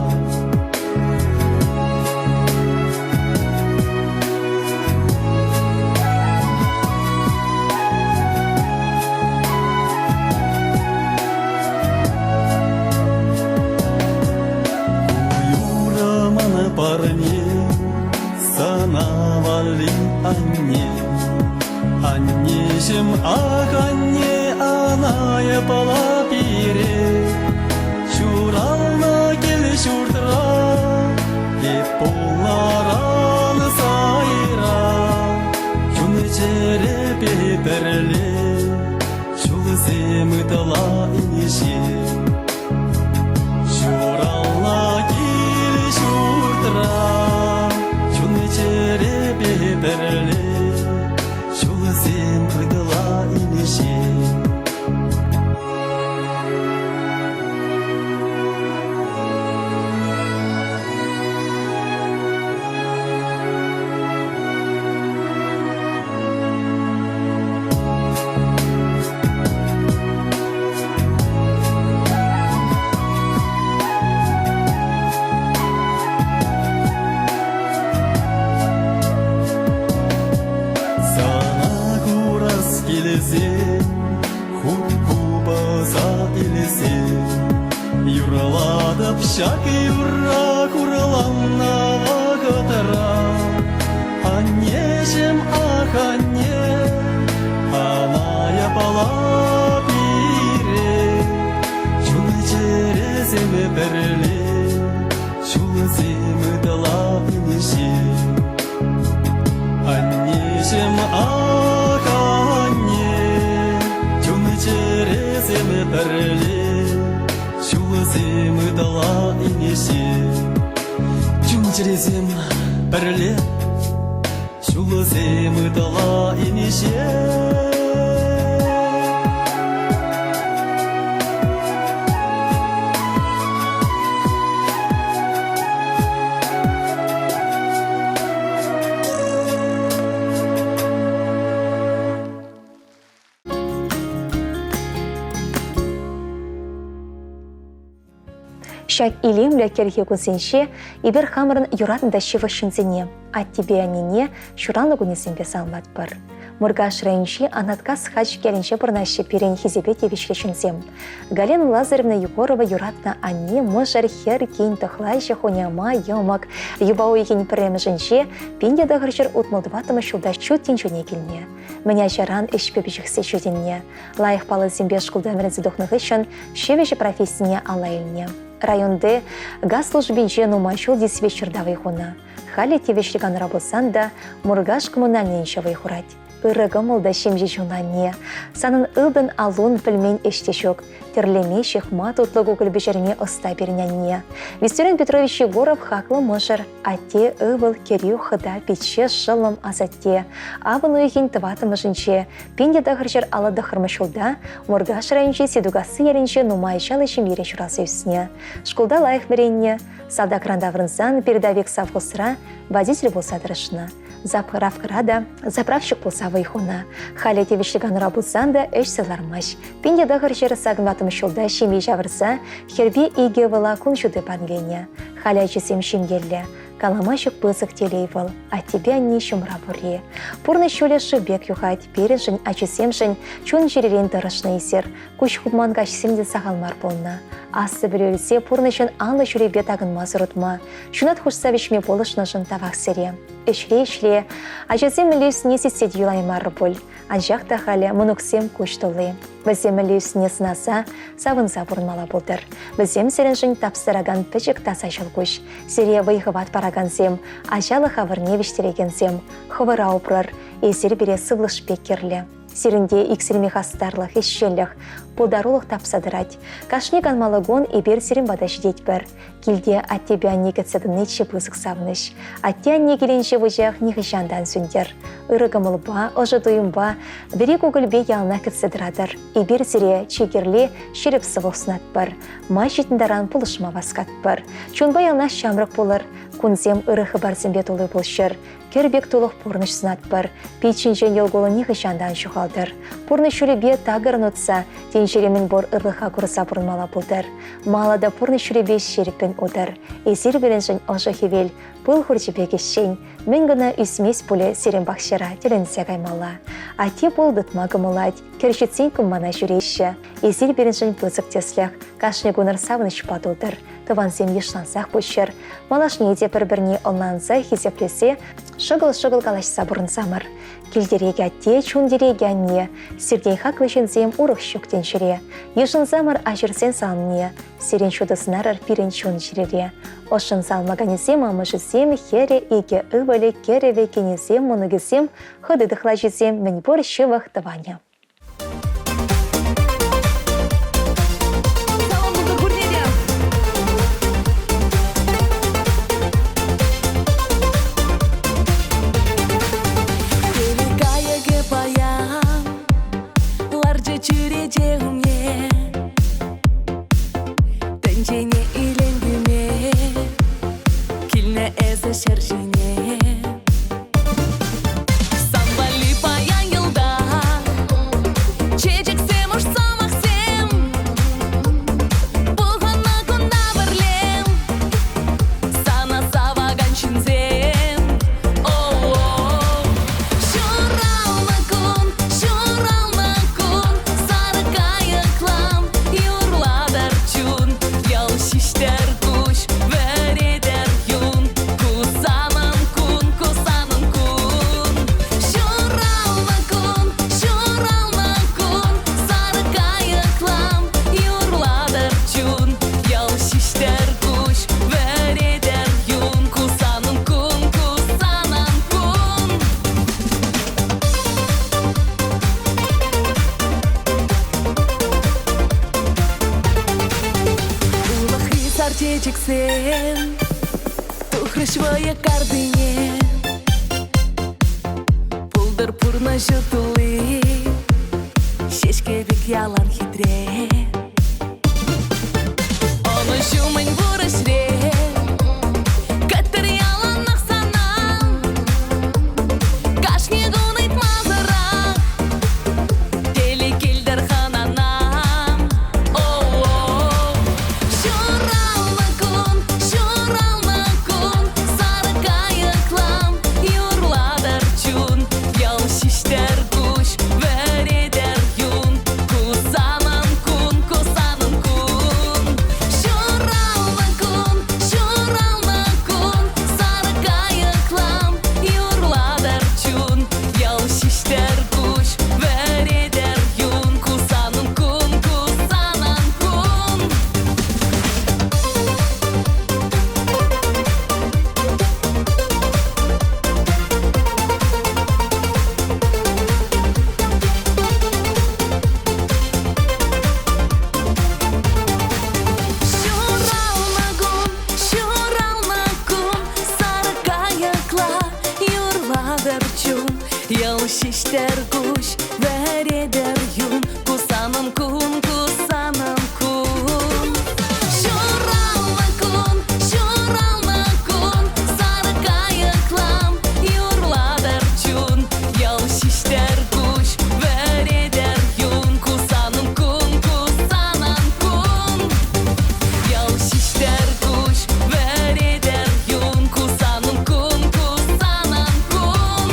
Юрӑ парне сана валли анне. Аннеҫӗм, ах, анне, ана япала пире. Ҫуралнӑ кил-ҫуртра эп пулнӑран сайра. Чун-чӗрепе пӗрле ҫулсем ытла инҫе. Ҫуралнӑ кил-ҫуртра чун-чӗрепе пӗрле ҫулсем ытла инҫе. Сана курас килсен, хут купӑса илсен, юрлатӑп ҫак юрра хурланнӑ вӑхӑтра. Аннеҫӗм, ах, анне, ана япала пире, чун-чӗресем пӗрле, ҫулсем ытла инҫе. Аннеҫӗм, ах, анне, чун-чӗресем пӗрле, ҫулсем Ҫулӑсем ытала инеҫе, Чун-чӗресем пӗрле. Ҫулӑсем ытала инеҫе. Ҫак илемлӗ кӗрхи кунсенче эпир хамӑрӑн юратнӑ та ҫывӑх ҫынсене, аттепе аннене ҫуралнӑ кунӗсемпе саламлатпӑр. Муркаш районӗнчи Анаткас Хачӑк ялӗнче пурӑнаҫҫӗ пирӗн хисепе тивӗҫлӗ ҫынсем. Галина Лазаревна Егорова юратнӑ анне, мӑшӑр, хӗр, кин, тӑхлайҫӑ, хуняма, йӑмӑк. Юпа уйӑхӗн пӗрремӗшӗнче 1964 ҫулта ҫут тӗнчене килнӗ. Мӗн ачаран ӗҫпе пиҫӗхсе ҫитӗннӗ. Лайӑх паллӑсемпе шкулта вӗренсе тухнӑ хыҫҫӑн ҫӗвӗҫӗ профессине алла илнӗ. Районти газ службинче нумай ҫул диспетчерта вӑй хунӑ. Халӗ тивӗҫлӗ канура пулсан та Муркаш коммунальнӑйӗнче вӑй хурать. Ырӑ кӑмӑл та ҫемҫе чун анне. Санӑн ылтӑн аллун пӗлмен ӗҫ те ҫук. Тӗрлеме, ҫыхма, тутлӑ кукӑль пӗҫерме ӑста пирӗн анне. Виссарион Петрович Егоров хаклӑ мӑшӑр, атте, ывӑл, кӗрӳ, хӑта, пичче, шӑллӑм, асатте. Авӑн уйӑхӗн тӑваттӑмӗшӗнче 1959 ҫулта Муркаш районӗнчи Ситукасси ялӗнче нумай ачаллӑ ҫемьере ҫуралса ӳснӗ. Шкулта лайӑх вӗреннӗ. Салтакран таврӑнсан передовик совхозра водитель пулса тӑрӑшнӑ. Заправкӑра та заправщик пулса вӑй хунӑ. Халӗ тивӗҫлӗ канура пулсан та ӗҫсӗр лармасть. 1984 ҫулта ҫемье ҫавӑрса хӗрпе икӗ ывӑла кун ҫути парнеленӗ. Халӗ ачисем ҫемьеллӗ. Калама ҫук пысӑк телей вӑл, аттепе анне ҫумра пурри. Пурнӑҫ ҫулӗ шыв пек юхать, пирӗншӗн, ачисемшӗн чун-чӗререн тӑрӑшнӑ эсир. Куҫ хупман каҫсем те сахал мар пулнӑ. Аслӑ пӗлӳ илсе пурнӑҫӑн анлӑ ҫулӗпе такӑнмасӑр утма, ҫунат хушса вӗҫме пулӑшнӑшӑн тавах сире. Ӗҫре ӗҫле, ачасем мӗнле ӳсни сиссе те юлаймарӑр пуль. Анчах та халӗ мӑнуксем куҫ тулли. Вӗсем мӗнле ӳснине сӑнаса, савӑнса пурӑнмалла пултӑр. Вӗсем сирӗншӗн тапсӑракан пӗчӗк таса ҫӑлкуҫ. Сире вӑй-хӑват паракансем, ачалӑх авӑрне вӗҫтерекенсем. Хӑвӑра упрӑр, эсир пире сывлӑш пек кирлӗ. Сирӗнте иксӗлми хастарлӑх, ӗҫченлӗх, пултарулӑх тапса тӑрать. Кашни канмалли кун эпир сирӗн пата ҫитетпӗр. Килте аттепе анне кӗтсе тӑни чи пысӑк савӑнӑҫ. Атте-анне килӗнче вучах нихӑҫан та ан сӳнтер. Ырӑ кӑмӑлпа, ӑшӑ туйӑмпа, вӗри кукӑльпе яланах кӗтсе тӑратӑр. Эпир сире чи кирли ҫирӗп сывлӑх сунатпӑр. Май ҫитнӗ таран пулӑшма васкатпӑр. Чунпа яланах ҫамрӑк пулӑр. Кунсем ырӑ хыпарсемпе тулли пулччӑр. Кӗр пек тулӑх пурнӑҫ сунатпӑр. Пит ҫинчен йӑл кулӑ нихӑҫан та ан ҫухалтӑр. Пурнӑҫ ҫулӗпе такӑрӑн утса, тӗнчере мӗнпур ырлӑха курса пурӑнмалла пултӑр. Мала та пурнӑҫ ҫулӗпе ҫирӗппӗн утӑр. Эсир пирӗншӗн ӑшӑ хӗвел, пыл хурчӗ пек ӗҫчен. Мӗн кӑна ӳсмест пулӗ сирӗн пахчара тӗлӗнсе каймалла. Атте пул тытма кӑмӑллать, кӗр ҫитсен кӑмпана ҫӳреҫҫӗ. Эсир пирӗншӗн пысӑк тӗслӗх. Кашни кунӑр савӑнӑҫпа тултӑр. Тӑвансем йышлансах пыччӑр. Малашне те пӗр-пӗрне ӑнланса, хисеплесе, шӑкӑл-шӑкӑл калаҫса пурӑнсамӑр. Килтерек атте, чун-тирек анне, сиртен хаклӑ ҫынсем урӑх ҫук тӗнчере. Йышӑнсамӑр аҫӑрсен саламне, сирӗн ҫутӑ сӑнарӑр пирӗн чун-чӗрере. Ӑшшӑн салмаканӗсем амӑшӗсем, хӗрӗ, икӗ ывӑлӗ, кӗрӗвӗ, кинӗсем, мӑнукӗсем, хӑти тӑхлачисем, мӗнпур ҫывӑх тӑванӗ. Кайӑкӗ паян ларчӗ чӳрече умне. Тӗнчене илем кӳме килнӗ эсӗ ҫӗр ҫине. Сан валли паян йӑлтах. Чечексем тухрӗҫ вӑйӑ картине. Пултӑр пурнӑҫу тулли, ҫеҫке пек ялан хитре. Ӑнӑҫу мӗн пур ӗҫре, кӗттӗр яланах сана. Кашни кун ыйтмасӑрах телей килтӗр хӑнана. Оу-оу. Ҫуралнӑ кун, ҫуралнӑ кун, сарӑ кайӑклам юрлатӑр чун. Йӑл ҫиҫтӗр куҫ, вӗретӗр юн. Ку санӑн кун, ку санӑн кун. Ҫуралнӑ кун, ҫуралнӑ кун, сарӑ кайӑклам юрлатӑр чун. Йӑл ҫиҫтӗр куҫ, вӗретӗр юн. Ку санӑн кун, ку санӑн кун. Ҫуралнӑ кун, ҫуралнӑ кун, сарӑ кайӑкла юрлатӑр чун. Йӑл ҫиҫтӗр куҫ, вӗретӗр юн. Ку санӑн кун, ку санӑн кун. Ҫуралнӑ кун, ҫуралнӑ кун, сарӑ кайӑклам юрлатӑр чун. Йӑл ҫиҫтӗр куҫ, вӗретӗр юн. Ку санӑн кун, ку санӑн кун. Йӑл ҫиҫтӗр куҫ, вӗретӗр юн. Ку санӑн кун, ку санӑн кун.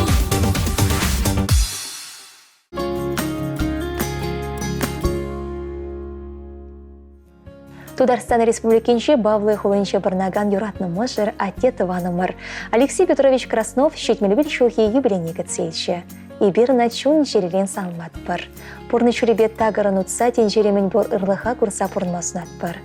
Тутарстан Республикинчи Бавлы хулинче пурӑнакан юратнӑ мӑшӑр атте тӑванӑмӑр Алексей Петрович Краснов 71 ҫулхи юбилейне кӗтсе илчӗ. Эпир ӑна чун-чӗререн саламлатпӑр. Пурнӑҫ ҫулӗпе такӑрӑн утса тӗнчери мӗнпур ырлӑха курса пурӑнма сунатпӑр.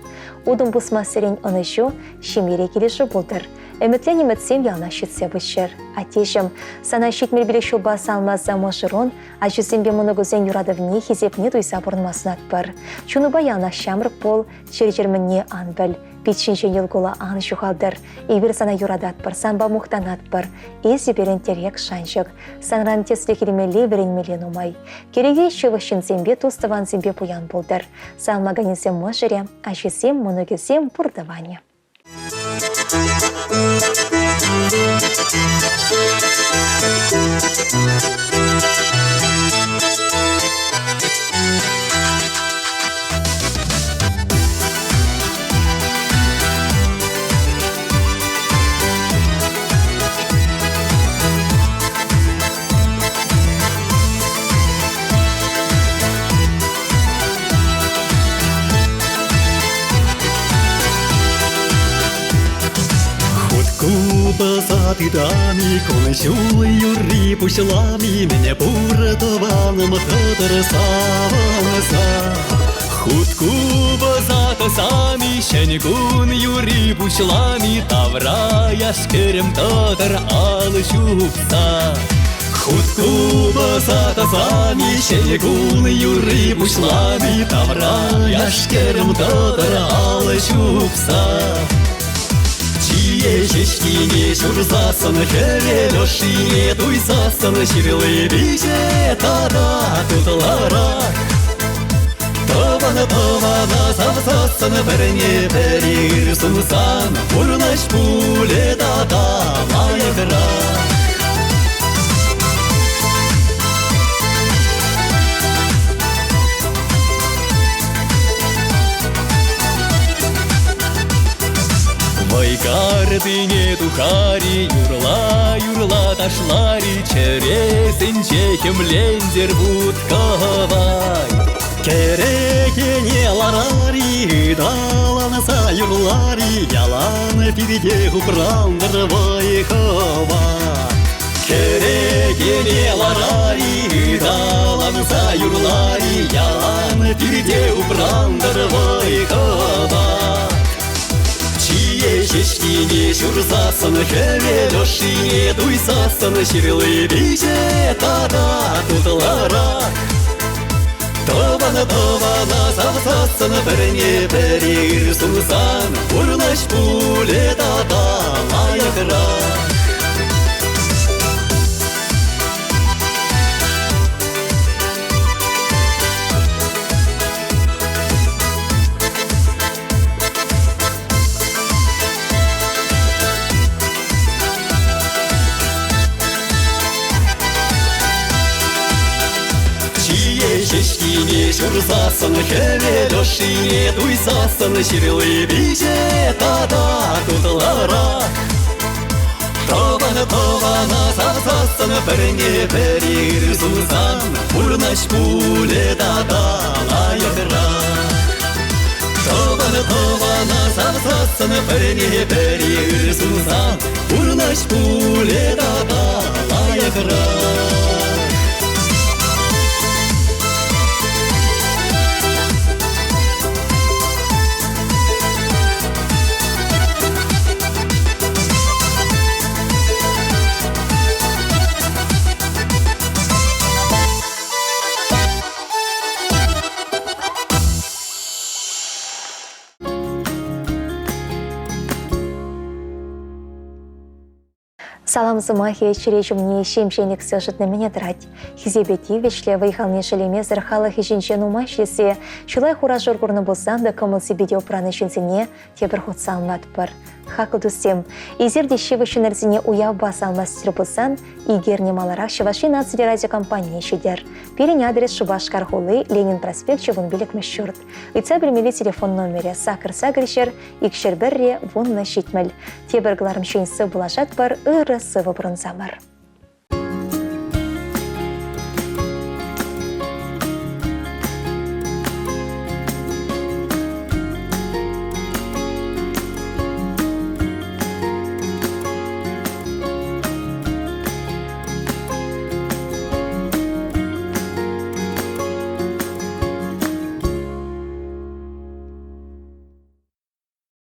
Утӑм пусмассерен ӑнӑҫу, ҫемьере килӗшӳ пултӑр. Ӗмӗтлен ӗмӗтсем яланах ҫитсе пыччӑр. Аттеҫӗм, сана 75 ҫулпа саламласа мӑшӑрун Ачусемпе мӑнукусен юратӑвне, хисепне туйса пурӑнма сунатпӑр. Чунупа яланах ҫамрӑк пул, чир-чӗр мӗнне ан пӗл, пит ҫинчен йӑл-кула ан ҫухалтӑр. Эпир сана юрататпӑр, санпа мухтанатпӑр. Эсӗ пирӗн тӗрек, шанчӑк. Санран тӗслӗх илмелли, вӗренмелли нумай. Кӗреке ҫывӑх ҫынсемпе, тус-тӑвансемпе пуян пултӑр. Салмаканӗсем мӑшӑрӗ, ачисем, мӑнукӗсем пур тӑванӗ. Хут купӑса тытами, кун-ҫул юрри пуҫлами, мӗне пур тӑванӑм тӑтӑр савӑнса. Хут купӑса тӑсами, ҫӗн кун юрри пуҫлами, тавра яш-кӗрӗм тӑтӑр алӑ ҫупса. Хут купӑса тӑсами, ҫӗнӗ кун юрри пуҫлами, тавра яш-кӗрӗм тӑтӑр алӑ ҫупса. Чие ҫеҫкине ҫурсассӑн, хӗвел ӑшшине туйсассӑн, ҫырли пиҫе тата тутларах. Тӑван тӑвана савсассӑн, пӗрне пӗри ыр сунсан, пурнӑҫ пулӗ тата лайӑхрах. Вӑйкартине тухари, юрла-юрла ташлари, чӗресенче хӗмлентер вут-кӑвай. Кӗрекене ларари, ыталанса юрлари, ялан пирте упрантӑр вӑй-хӑват. Кӗрекене ларари, ыталанса юрлари, ялан пирте упрантӑр вӑй-хӑват. Чие ҫеҫкине ҫурсассӑн, хӗвел ӑшшине туйсассӑн, ҫырли пиҫе тата тутларах. Тӑван тӑвана савсассӑн. савсассӑн пӗрне пӗри ыр сунсан пурнӑҫ пулӗ тата лайӑхрах. Чие ҫеҫкине ҫурсассӑн хӗвел ӑшшине туйсассӑн ҫырли пиҫе тата тутлӑрах. Тӑван тӑвана савсассӑн пӗрне пӗри ыр сунсан пурнӑҫ пулӗ тата лайӑхрах. Тӑван тӑвана савсассӑн пӗрне пӗри ыр сунсан пурнӑҫ пулӗ тата лайӑхрах. Салам сӑмахӗ чӗре ҫумне ҫемҫен ӳксе ӑшӑтни мӗне тӑрать. Хисепе тивӗҫлӗ, вӑй-халне шеллемесӗр халӑх ӗҫӗнче нумай ӗҫлесе чылай хура-шур курнӑ пулсан та кӑмӑл-сипете упранӑ ҫынсене тепӗр хут саламлатпӑр. Хаклӑ туссем, эсир те ҫывӑх ҫыннӑрсене уявпа саламлас пулсан ик эрне маларах Чӑваш Ен наци радиокомпанине ҫитӗр. Пирӗн адрес Шупашкар хули, Ленин проспекчӗ 15-мӗш ҫурт. Ыйтса пӗлмелли телефон номерӗ сакӑр сакӑр ҫӗр, икҫӗр пӗрре, вуннӑ ҫитмӗл. Тепӗр кӑларӑм ҫын сыв пулашатпӑр, ырӑ сывӑ пурӑнсамӑр.